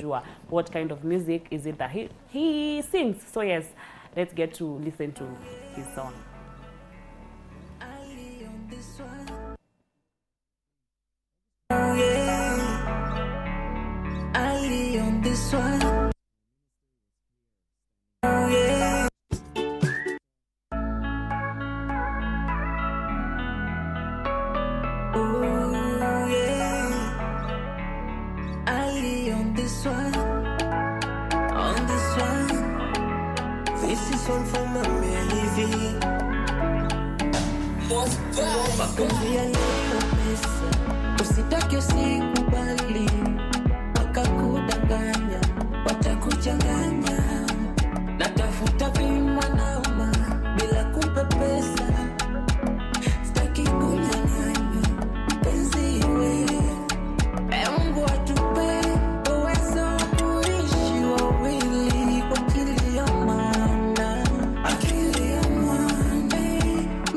kujua what kind of music is it that he sings. So yes, let's get to listen to his song. Ali on this one. Oh yeah. Ali on this one. Oh yeah. Oh yeah. Ali on this one. On this one. This is one for my Melivy. Mapenzi ya leo pesa, usitake usikubali, wakakudanganya, watakuchanganya. Natafuta vimwanauma bila kupepesa, sitaki kunyang'anywa mpenzi we. E Mungu atupe uwezo wa kuishi wawili kwa akili ya maana, akili ya maana.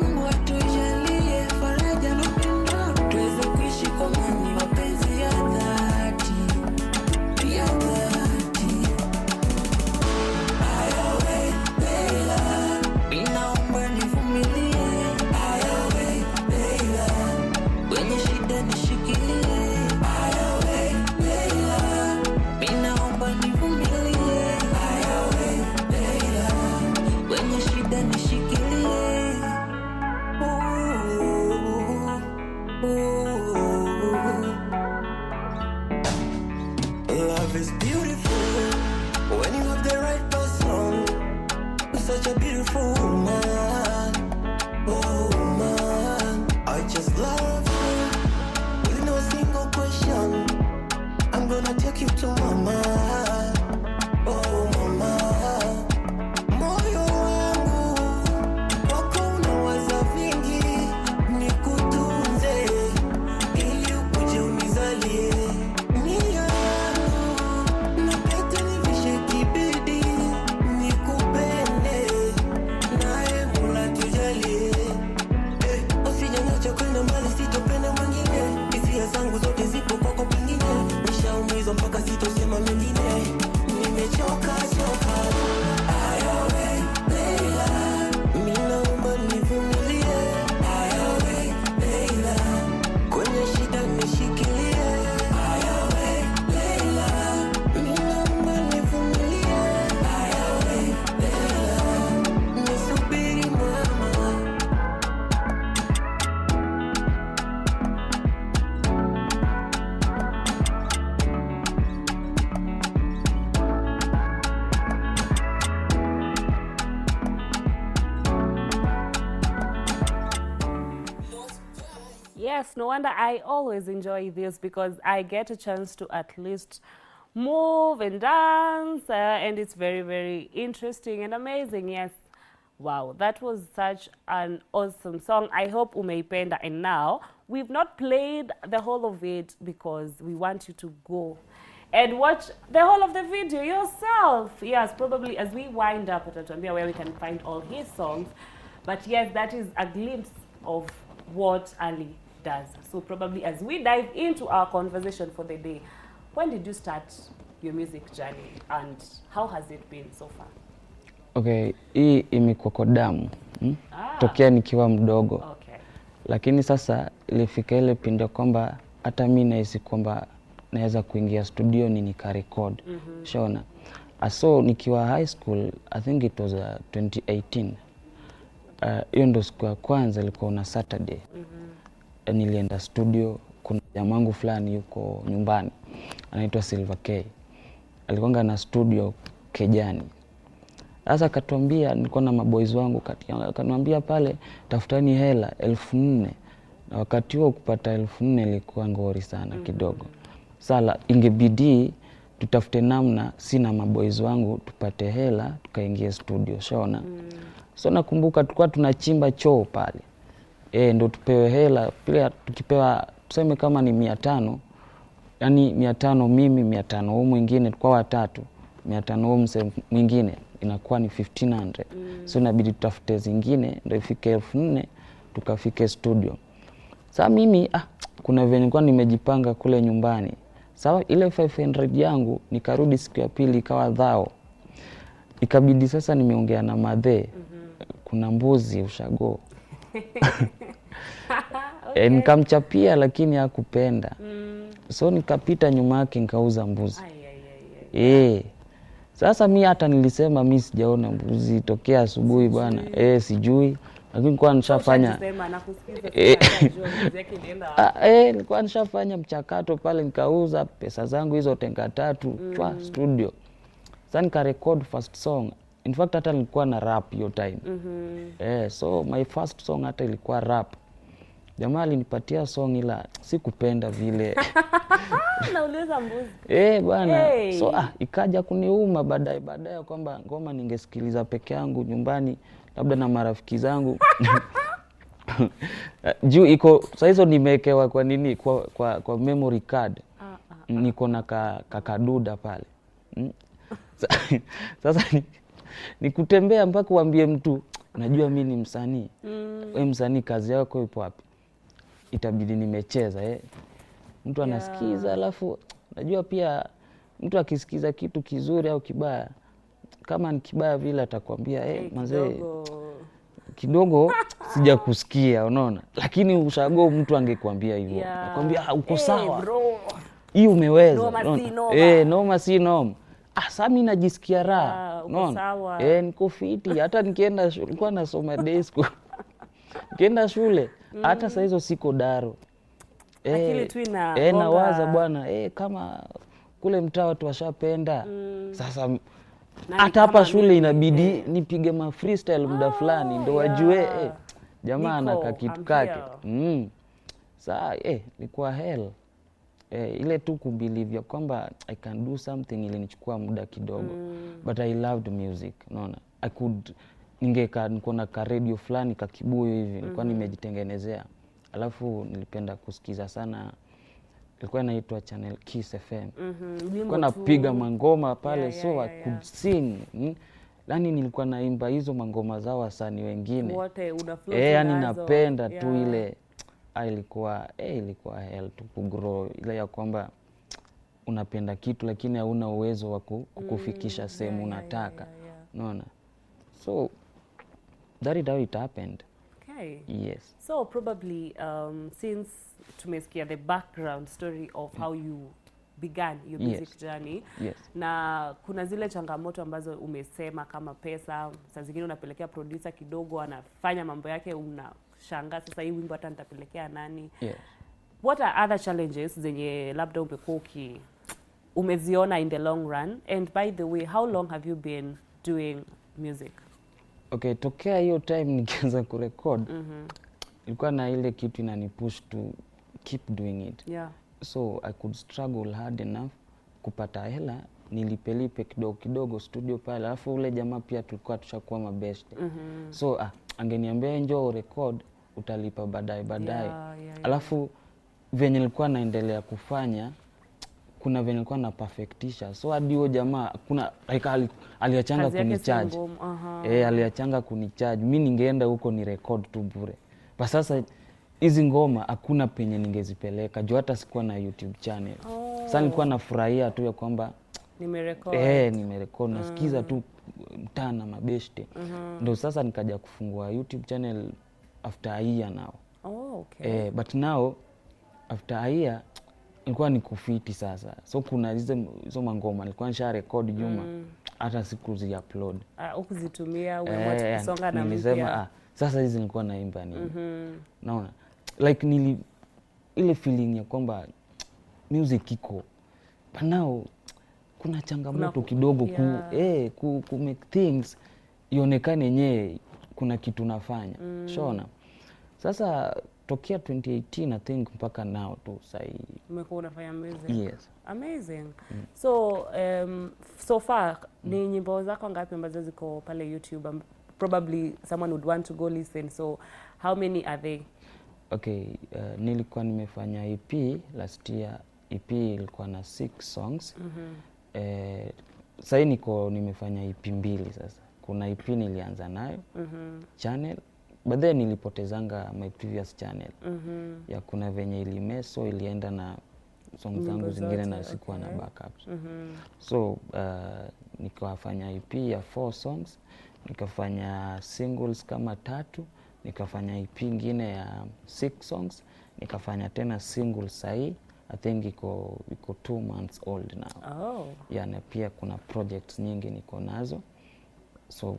Mungu atujalie faraja na upendo, tuweze kuishi kwa amani, mapenzi ya dhati, ya dhati. Ayawe Leila, ninaomba nivumilie. Ayawe Leila, kwenye shida nishikilie. Ayawe Leila, ninaomba nivumilie. Ayawe Leila, kwenye shida nishikilie. Ooh, ooh. Love is beautiful when you have the right person. Such a beautiful woman. Oh man, I just love you with no single question. I'm gonna take you to mama. Oh mama, moyo wangu wako unawaza vingi, nikutunze ili ukuje unizalie. Nia yangu na pete nivishe kibidi, nikupende naye Mola tujalie. Eh, usijaniacha kwenda mbali, sitopenda mwingine. Hisia zangu zote zipo kwako, pengine nishaumizwa mpaka sitosema mengine. Nimechoka choka. Ayawe Leila, mimi naomba nivumilie. Ayawe Leila, kwenye shida nishikilie. Ayawe Leila, mimi naomba nivumilie. Ayawe Leila, nisubiri mama. Yes, no wonder I always enjoy this because I get a chance to at least move and dance, and it's very, very interesting and amazing. Yes. Wow, that was such an awesome song. I hope umeipenda. And now, we've not played the whole of it because we want you to go and watch the whole of the video yourself. Yes, probably as we wind up atatuambia where we can find all his songs. But yes, that is a glimpse of what Ali does. So probably as we dive into our conversation for the day, when did you start your music journey and how has it been so far? Okay, hii imekuwa kwa damu Ah. Tokea nikiwa mdogo. Lakini sasa ilifika ile pindi ya kwamba hata mi nahisi kwamba naweza kuingia studio ni nikarecord. Shaona. So nikiwa high school, I think it was 2018. Hiyo ndo siku ya kwanza, ilikuwa na Saturday. Nilienda studio, kuna jamangu fulani yuko nyumbani anaitwa Silver K. Alikuwa na studio Kejani. Sasa akatuambia, nilikuwa na maboys wangu kati, akaniambia pale tafutani hela 4,000. Na wakati huo kupata 4,000 ilikuwa ngori sana kidogo. Sala ingebidi tutafute namna, si na maboys wangu tupate hela tukaingie studio, shaona. So nakumbuka tulikuwa tunachimba choo pale. Ndo tupewe hela pia, tukipewa tuseme kama ni 500, yani 500 mimi, 500 huyu mwingine, tulikuwa watatu, 500 huyu mse mwingine, inakuwa ni 1500. So inabidi tutafute zingine ndo ifike 4,000 tukafike studio. Sasa mimi kuna venye nilikuwa nimejipanga kule nyumbani. Sasa Sawa, ile 500 yangu nikarudi siku ya pili ikawa thao. Ikabidi sasa nimeongea na madhe, kuna mbuzi ushago. Nikamchapia lakini hakupenda. So nikapita nyuma yake nikauza mbuzi. Ai, ai, ai, ai. Sasa mi hata nilisema mi sijaona mbuzi tokea asubuhi bwana. Sijui. Lakini nilikuwa nishafanya Ushajisema, nakusikiza sasa, najua mbuzi yake ilienda wapi. Nilikuwa nishafanya mchakato pale, nikauza pesa zangu hizo tenga tatu chwa studio. Sasa nikarecord first song. In fact hata nilikuwa na rap hiyo time. So my first song hata ilikuwa rap. Jamaa alinipatia song ila sikupenda vile. Nauliza mbuzi. Bwana. Hey. So ikaja kuniuma baadaye baadaye kwamba ngoma ningesikiliza peke yangu nyumbani labda na marafiki zangu. Juu iko saa hizo nimewekewa kwa nini kwa memory card. Niko na kakaduda pale. Sasa ni kutembea mpaka uambie mtu najua mi ni msanii. We msanii kazi yako ipo wapi? Itabidi nimecheza. Mtu anasikiza alafu najua pia mtu akisikiza kitu kizuri au kibaya, kama ni kibaya vile atakwambia manzee Kidogo. kidogo sijakusikia, unaona. Lakini ushago mtu angekuambia hivyo. Nakwambia uko sawa. Bro. Hii umeweza. Noma si Unaona? noma. Noma si noma. Sasa mimi najisikia raha. Uko Unaona? sawa. Niko fiti. Hata nikienda shule, nilikuwa nasoma day school. Nikienda shule, hata saa hizo siko daro. Akili tu ina Nawaza gonga. bwana, kama kule mtaa watu washapenda. Sasa Nani hata hapa kama shule mimi? inabidi nipige ma freestyle muda fulani ndo wajue jamaa ana Niko, kakitu I'm kake. here. Saa ilikuwa hell. Ile tu kubelieve ya kwamba I can do something ilinichukua muda kidogo. But I loved music, unaona. I could ningeka niko na ka radio fulani ka kibuyu hivi nilikuwa nimejitengenezea. Alafu nilipenda kusikiza sana, ilikuwa inaitwa Channel Kiss FM. Nilikuwa Nyimbo napiga tu. mangoma pale, so I could sing. Yaani nilikuwa naimba hizo mangoma zao wasanii wengine. Wote una float Yani nazo. napenda tu ile ilikuwa hell tu kugrow ile ya kwamba unapenda kitu lakini hauna uwezo wa kukufikisha sehemu unataka. Unaona? So that is how it happened. Okay. Yes. So probably since tumesikia the background story of how you began your music journey. Na kuna zile changamoto ambazo umesema kama pesa, saa zingine unapelekea producer kidogo anafanya mambo yake, unashangaa sasa hii wimbo hata nitapelekea nani? What are other challenges zenye labda umekuwa umeziona in the long run? And by the way, how long have you been doing music? Okay, tokea hiyo time nikianza kurecord, ilikuwa na ile kitu inanipush to keep doing it. So I could struggle hard enough kupata hela nilipelipe kidogo kidogo studio pale, alafu ule jamaa pia tulikuwa tushakuwa mabeste. So angeniambia njoo record utalipa baadaye baadaye. Alafu venye nilikuwa naendelea kufanya, kuna venye nilikuwa na perfectisha, so hadi huyo jamaa kuna like, aliachanga Kazi yake si kunicharge. ngumu, aha. Aliachanga kunicharge. Mi ningeenda huko ni record tu bure. Kwa sasa hizi ngoma hakuna penye ningezipeleka juu hata sikuwa na YouTube channel. Sasa nilikuwa nafurahia tu ya kwamba Nimerecord. Nimerecord, nasikiza tu mtaa na mabeshte. Ndio sasa nikaja kufungua YouTube channel after a year now. Oh, okay. But now after a year nilikuwa niko fiti sasa. So kuna hizo mangoma nilikuwa nisha record nyuma, hata sikuzi upload. Hukuzitumia, umeamua tu kusonga na Nilisema, mpya. Sasa hizi nilikuwa naimba nini? Naona like nili ile feeling ya kwamba music iko, but now kuna changamoto kidogo ku make things ionekane yenyewe kuna kitu nafanya. Shona. Sasa tokea 2018 I think mpaka now tu sahi. Umekuwa unafanya music. Yes. Amazing. So so far ni nyimbo zako ngapi ambazo ziko pale YouTube? Probably someone would want to go listen. So how many are they? Okay, nilikuwa nimefanya EP last year. EP ilikuwa na 6 songs. Sasa niko nimefanya EP 2 sasa. Kuna EP nilianza nayo channel, but then nilipotezanga my previous channel. Ya kuna venye ilimeso ilienda na song zangu Nyimbo zingine na zote, sikuwa na okay. backups. So nikafanya EP ya four songs, nikafanya singles kama tatu, nikafanya EP ingine ya six songs, nikafanya tena single sahii, I think iko 2 months old now. Oh. Yeah, na pia kuna projects nyingi niko nazo, so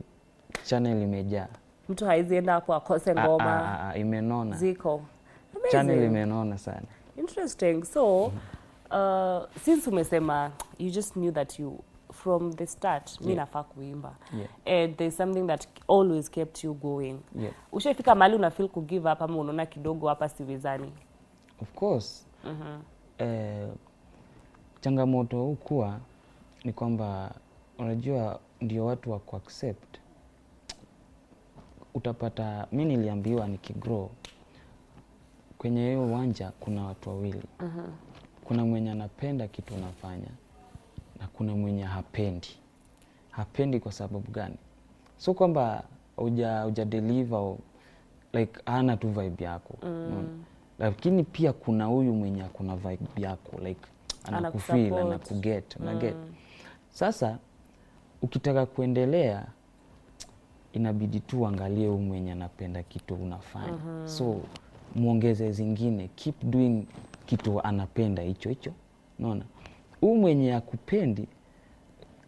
channel imejaa. Mtu haizi enda hapo akose Ah, ngoma. ah, ah, imenona. Ziko. Channel Amazing. imenona sana. Interesting. So, since umesema you just knew that you from the start mi nafaa kuimba and there's something that always kept you going. Ushaifika mahali una feel ku give up ama unaona kidogo hapa siwezani? Of course. Changamoto hukuwa ni kwamba unajua ndio watu wa kuaccept. Utapata mi niliambiwa nikigrow kwenye hiyo uwanja kuna watu wawili. Kuna mwenye anapenda kitu unafanya na kuna mwenye hapendi. Hapendi kwa sababu gani? So kwamba huja deliver like hana tu vibe yako. Unaona? Lakini pia kuna huyu mwenye akuna vibe yako, like anakufeel, Anakusupport. anakuget, unaget. Sasa ukitaka kuendelea inabidi tu uangalie huyu mwenye anapenda kitu unafanya. So muongeze zingine, keep doing kitu anapenda hicho hicho. Unaona? Huyu mwenye akupendi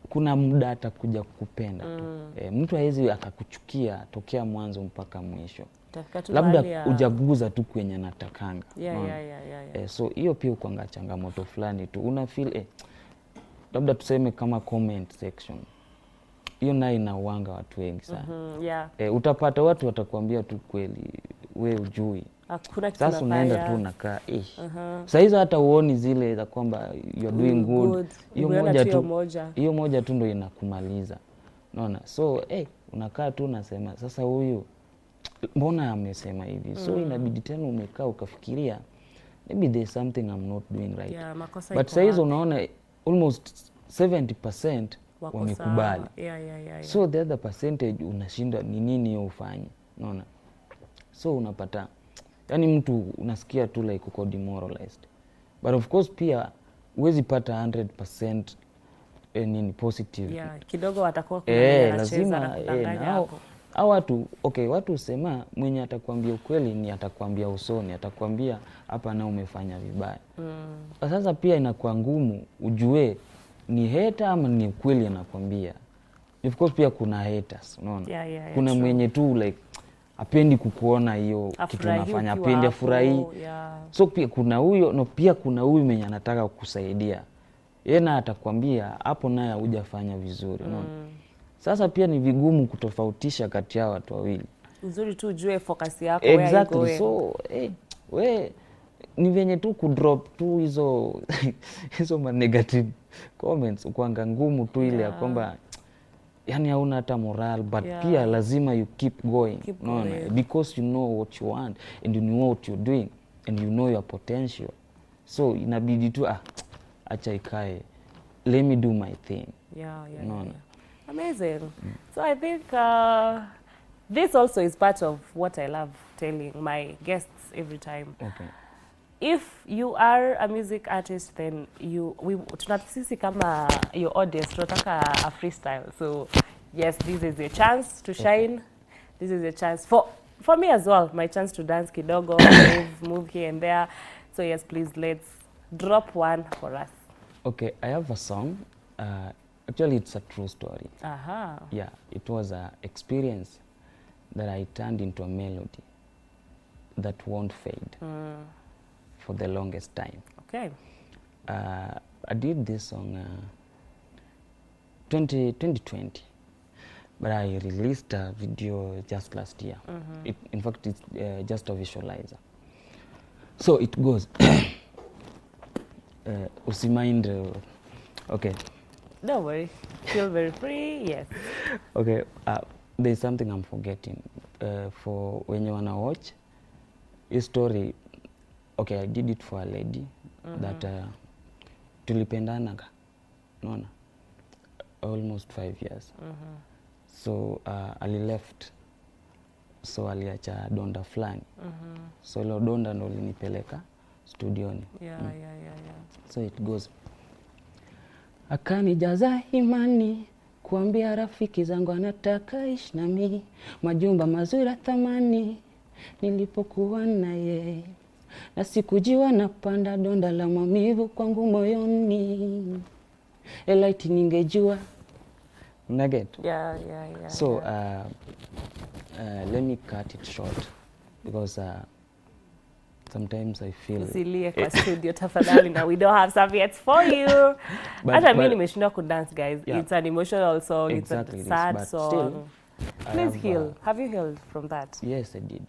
kuna muda atakuja kukupenda tu. E, mtu hawezi akakuchukia tokea mwanzo mpaka mwisho. Utafika tu mahali Labda hujaguza tu kwenye anatakanga. Unaona? Yeah. Eh, so hiyo pia ukwanga changamoto fulani tu una feel labda tuseme kama comment section, hiyo nayo inauanga watu wengi sana. Eh, utapata watu watakuambia tu kweli, we ujui. Hakuna kitu Sasa unaenda tu unafanya. unakaa saa hizo hata uoni zile za kwamba you're doing good. Good. Hiyo Umeona moja tu hiyo tu, moja. hiyo moja tu ndo inakumaliza, unaona. So unakaa tu unasema sasa huyu mbona amesema hivi? So inabidi tena umekaa ukafikiria maybe there's something I'm not doing right. Yeah, makosa But iko saa hizo wapi? unaona almost 70% Wako wamekubali. sawa. Yeah. So the other percentage unashindwa ni nini hiyo ufanye, unaona. So unapata yani mtu unasikia tu like uko demoralized, but of course pia huwezi pata 100% nini positive. Yeah, kidogo watakuwa kuna mwenye anacheza Lazima na kudanganya na hao hapo. hao watu, okay, watu husema mwenye atakwambia ukweli ni atakwambia usoni, atakwambia hapa na umefanya vibaya. Sasa pia inakuwa ngumu ujue ni hater ama ni ukweli anakwambia. Of course pia kuna haters, unaona. Kuna mwenye tu like apendi kukuona hiyo kitu Afurahii unafanya, ukiwa apendi, hapo, afurahii. So pia kuna huyo no, pia kuna huyu mwenye anataka kukusaidia, yeye naye atakwambia hapo naye hujafanya vizuri, unaona. Sasa pia ni vigumu kutofautisha kati ya watu wawili. Uzuri tu ujue focus yako, where are you going. So we ni venye tu kudrop tu hizo ma negative comments ukuanga ngumu tu ile ya kwamba yani hauna hata moral, but pia lazima you keep going. Keep Unaona? Going. Because you know what you want and you know what you're doing and you know your potential, so inabidi tu, ah, acha ikae, let me do my thing. Unaona? Yeah. Amazing. So I think this also is part of what I love telling my guests every time. If you are a music artist, then you we tuna sisi kama your audience tunataka a freestyle. So yes, this is your chance to shine. This is your chance for me as well, my chance to dance kidogo, move here and there. So yes, please, let's drop one for us. Okay, I have a song. Actually, it's a true story. Yeah, it was a experience that I turned into a melody that won't fade for the longest time. I did this song 2020, but I released a video just last year. In fact, it's just a visualizer. So it goes. Usimind. Okay. Don't worry, feel very free. Yes. Okay. There's something I'm forgetting. For wenye wana watch hii story, okay, I did it for a lady that tulipendanaga, unaona, almost 5 years. So ali left, so aliacha donda fulani. So ilo donda ndo linipeleka. Studioni. So it goes: akanijaza imani, kuambia rafiki zangu anataka ishi nami, majumba mazuri ya thamani nilipokuwa naye, na sikujua napanda donda la maumivu kwangu moyoni. Elaiti ningejua. Unaget? Yeah. So let me cut it short because sometimes I feel Usilie kwa studio tafadhali, na we don't have serviettes for you. Hata mi nimeshindwa kudance, guys. It's an emotional song. Exactly, It's it a is, sad but song. still, I Please have, heal. Have you healed from that? Yes, I did.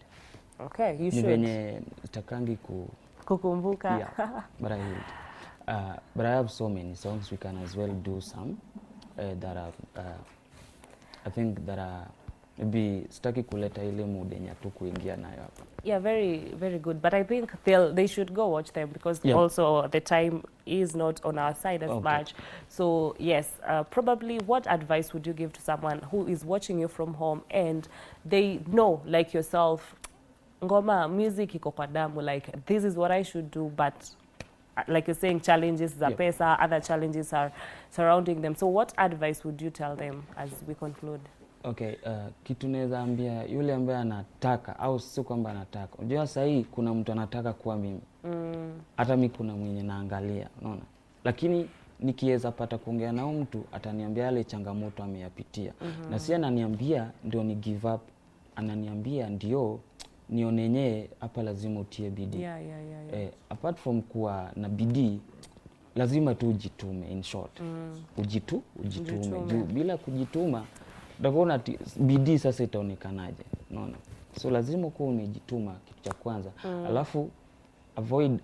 Okay, you Ni should. venye sitakangi ku Kukumbuka. Yeah, but I healed. But I have so many songs. We can as well do some that are I think that are maybe, sitaki kuleta ile mood yenye tu kuingia nayo hapa. Yeah, very, very good. But I think they should go watch them because also the time is not on our side as much. So yes, probably what advice would you give to someone who is watching you from home and they know, like yourself, ngoma, music iko kwa damu, like this is what I should do, but like you're saying, challenges za pesa, other challenges are surrounding them. So what advice would you tell them as we conclude? Okay, kitu naweza ambia yule ambaye anataka, au sio kwamba anataka. Unajua sahii kuna mtu anataka kuwa mimi. Hata mi kuna mwenye naangalia, unaona? Lakini nikiweza pata kuongea na huyu mtu, ataniambia yale changamoto ameyapitia. Na si ananiambia ndio ni give up, ananiambia ndio nionenyewe hapa lazima utie bidii. Eh, apart from kuwa na bidii, lazima tu ujitume, in short. Ujitume. Ujitume. Juu bila kujituma utakuwa bidii sasa itaonekanaje? Unaona? So lazima kuwa umejituma, kitu cha kwanza. Alafu avoid,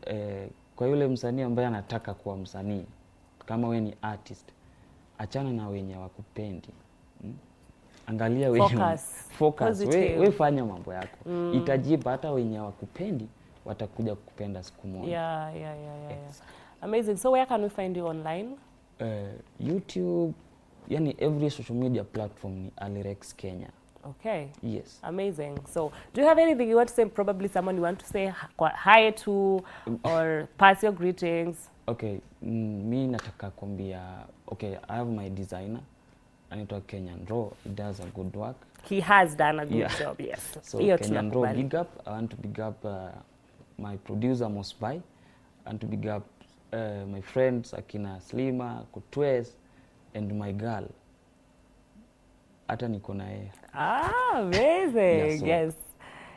kwa yule msanii ambaye anataka kuwa msanii, kama we ni artist, achana na wenye wakupendi. Angalia wenye Focus. Focus. Positive. We fanya mambo yako, itajipa. Hata wenye wakupendi watakuja kukupenda siku moja. Yeah. Amazing. So where can we find you online? YouTube, yani every social media platform ni Alirex Kenya. Okay. Yes. Amazing. So, do you have anything you want to say? Probably someone you want to say hi to or pass your greetings. Okay, mi nataka kuambia, okay, I have my designer anaitwa Kenyan Raw. He does a good work. He has done a good job, yes. So Hiyo Kenyan Raw, tunakubali. Big up. I want to big up my producer Mosbai. I want to big up my friends akina Slima, Kutwes and my girl. Hata niko na yeye. Ah, amazing. Yeah, so- Yes.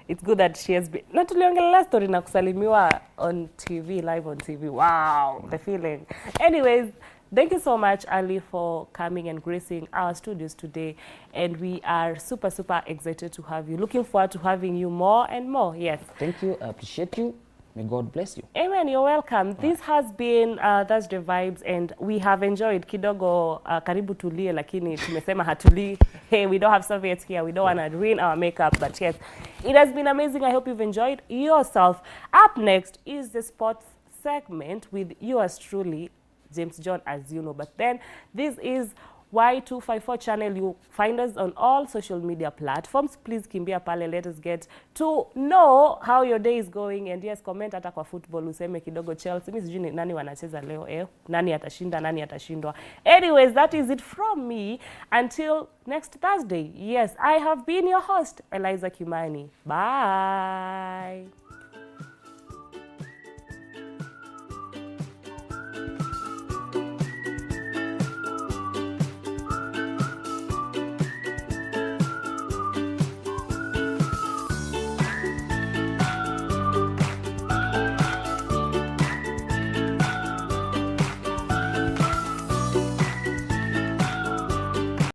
It's good that she has been. Na tuliongelea story na kusalimiwa on TV, live on TV. Wow, the feeling. Anyways, thank you so much, Ali, for coming and gracing our studios today. And we are super, super excited to have you. Looking forward to having you more and more. Yes. Thank you. I appreciate you. May God bless you. Amen, you're welcome. This has been Thursday Vibes and we have enjoyed kidogo, karibu tulie, lakini tumesema hatulii. Hey, we don't have serviettes here. We don't want to ruin our makeup, but yes, it has been amazing. I hope you've enjoyed yourself. Up next is the sports segment with yours truly, James John, as you know. But then this is Y254 channel. You find us on all social media platforms. Please kimbia pale, let us get to know how your day is going. And yes, comment hata kwa football, useme kidogo Chelsea. Mi sijui ni nani wanacheza leo, eh? Nani atashinda, nani atashindwa. Anyways, that is it from me until next Thursday. Yes, I have been your host, Eliza Kimani. Bye.